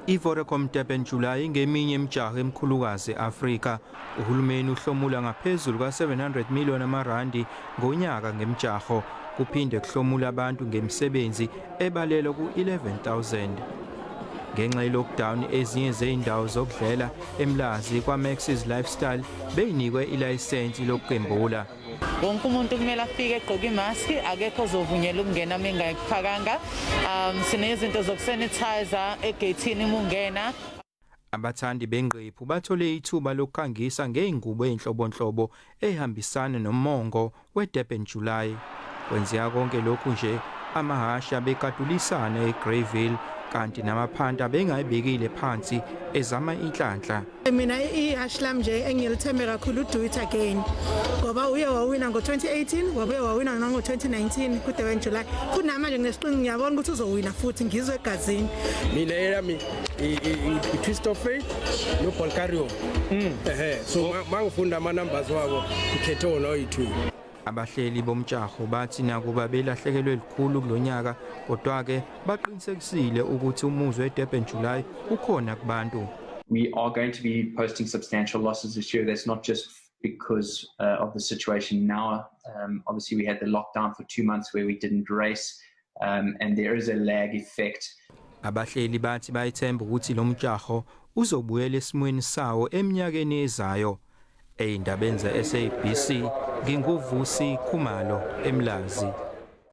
I-Vodacom Durban July ingeminye imijaho emikhulukazi e-Afrika. Uhulumeni uhlomula ngaphezulu ka-700 million amarandi ngonyaka ngemijaho. Kuphinde kuhlomula abantu ngemisebenzi ebalelwa ku-11,000. Ngenxa ye-lockdown ezinye zezindawo zokudlela eMlazi kwaMax's Lifestyle beyinikwe ilayisensi lokugembula. Wonke umuntu kumele afike egqoke imaski, akekho ozovunyelwa ukungena uma engayifakanga. Sinezinto zokusanitizer egeyithini uma ungena. Abathandi bengqephu bathole ithuba lokukhangisa ngey'ngubo ey'nhlobonhlobo ey'hambisana nomongo weDurban July. Kwenzeka konke lokhu nje amahhashi abekadulisana eGreyville kanti namaphanta abengayibekile phansi ezama inhlanhla. Mina ihashi lami nje engilithembe kakhulu uDo It Again ngoba uye wawina ngo-2018, wabuye wawina nango-2019 ku-Durban July, futhi namanje nginesiqinisekiso, ngiyabona ukuthi uzowina futhi, ngizwe egazini. Mina eyami i-Twist of Fate no-Bolcario. Ehe, so mangifunda ama-numbers wabo ngikhethe wona oyi-two. Abahleli bomjaho bathi nakuba belahlekelwe likhulu kulonyaka kodwa-ke baqinisekisile ukuthi umuzwa weDurban July ukhona kubantu. We are going to be posting substantial losses this year. That's not just because of the situation now. Obviously, we had the lockdown for 2 months where we didn't race, and there is a lag effect. Abahleli bathi bayithemba ukuthi lo mjaho uzobuyela esimweni sawo eminyakeni ezayo. Ey'ndabeni ze-SABC, nginguVusi Khumalo eMlazi.